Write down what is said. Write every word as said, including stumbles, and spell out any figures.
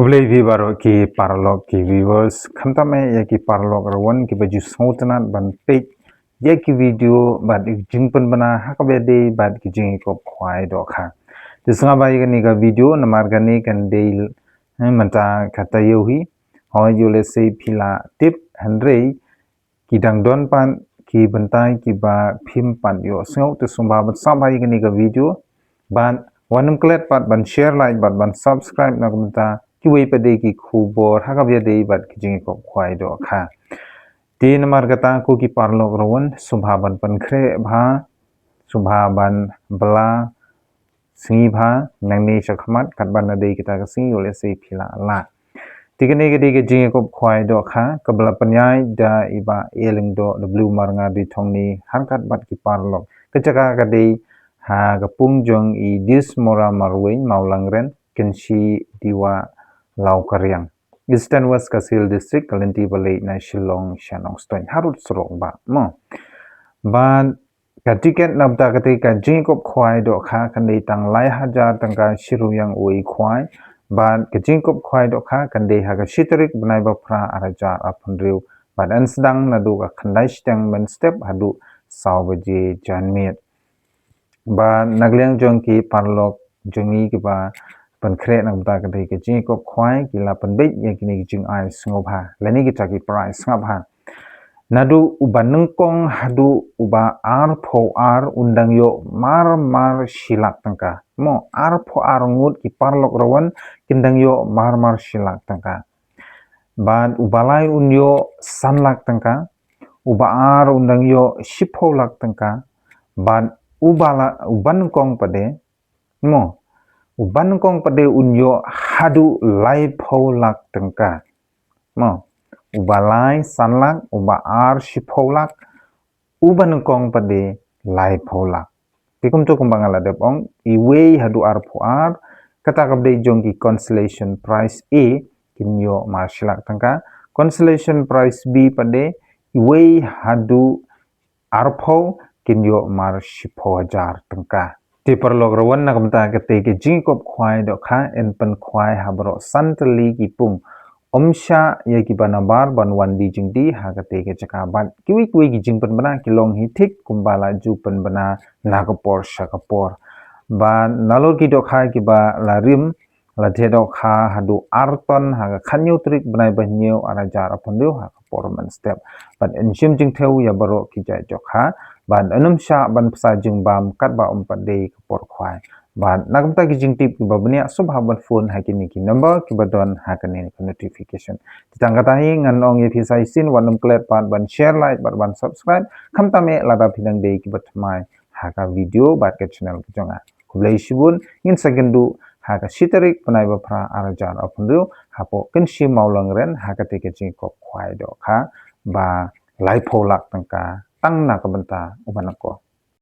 Khublei phi baroh ki paralok ki viewers, khamtam eh ïa ki paralok rawan kiba ju sngewtynnat ban peit ïa ki video bad ki jingpynbna ha kaba ïadei bad ki jingïakop khwai dohkha. Te sngap bha ïa kane ka video namar kane kan dei, eh, mynta ka taïew hi. Hooid, ïoh lehse phi la tip, hynrei ki dang don pat ki bynta kiba phim pat ïohsngew, te sngewbha ban sngap bha ïa kane ka video bad wat nym klet pat ban share, like bad ban subscribe na ka bynta kiwei pat de ki khubor ha kaba ïadei bad ki jingïakop khwai dohkha. Te namar kata ko ki paralok rawan, sngewbha ban pynkhreh bha, sngewbha ban bylla sngi bha nangne shakhmat katba na dei kita ka sngi, ïoh lehse phi la lah. Te kane ka dei ka jingïakop khwai dohkha kaba la pynïaid da i Bah Ïalyngdoh W Marngar Dithongni ryngkat bad ki paralok. Ka jaka ka dei ha ka pung jong i Dismora Marwein Mawlangren, Kynshi Diwa Lawkariang, Eastern West Khasi Hills District, ka lynti ba leit na Shillong sha Nongstoiñ harud surok bah mo. Bad ka tiket na bynta kata ka jingïakop khwai dohkha kan dei tang lai hajar tyngka shi rynieng uwei khwai. Bad ka jingïakop khwai dohkha kan dei ha ka shi tarik bnai ba phra ar hajar arphew hynriew. Bad yn sdang naduh ka khyndai shiteng mynstep haduh saw baje janmiet. Bad na ka liang jong ki paralok jong ngi kiba pynkhreh na ka bynta kata ka jingïakop khwai, ki la pynbeit ïa kine ki jingai sngewbha lane kita ki prize, sngap bha. Naduh uba nyngkong haduh uba arphew ar un dang ïoh marmar shi lak tyngka. Mo, arphew ar ngut ki paralok rawan kin dang ïoh marmar shi lak tyngka. Bad uba lai un ïoh san lak tyngka, uba ar un dang ïoh shiphew lak tyngka, bad uba la, uba nyngkong pat de, mo, uba nyngkong pat de un ïoh haduh laiphew lak tyngka. Mo, uba lai san lak, uba ar shiphew lak, uba nyngkong pat de laiphew lak. Te kumto kumba nga la dep ong, uwei haduh arphew ar, kata kaba dei jong ki consolation prize A kin ïoh mar shi lak tyngka, consolation prize B pat de uwei haduh arphew kin ïoh mar shiphew hajar tyngka. Te paralok rawan, na ka bynta kata ka jingïakop khwai dohkha yn pynkhwai ha baroh san tylli ki pung. Ym shah ïa kiba nabar ban wan die jingdie ha kata ka jaka bad kiwei kiwei ki jingpynbna ki long hi thik kumba la ju pynbna na ka por sha ka por. Bad nalor ki dohkha kiba la rim, la thied dohkha haduh ar ton ha ka khathynñiew tarik bnai ba hynñiew ar hajar arphew hynriew ha ka por mynstep. Bad yn shim jingthew ïa baroh ki jait dohkha bad yn ym shah ban bsa jingbam katba ym pat dei ka por khwai. Bad na ka bynta ki jingtip kiba bniah, sngewbha ban phone ha kine ki number kiba don ha kane ka notification. Te tang kata hi ngan ong ïa phi sa shisien, wat nym klet pat ban share, like bad ban subscribe, khamtam eh lada phi dang dei kiba thymmai ha ka video bad ka channel ka jong nga. Khublei shibun, ngin sa ïakynduh ha ka shi tarik bnai ba phra ar hajar arphew hynriew hapoh Kynshi Mawlangren ha kata ka jingïakop khwai dohkha ba laiphew lak tyngka tang na ka bynta uba nyngkong.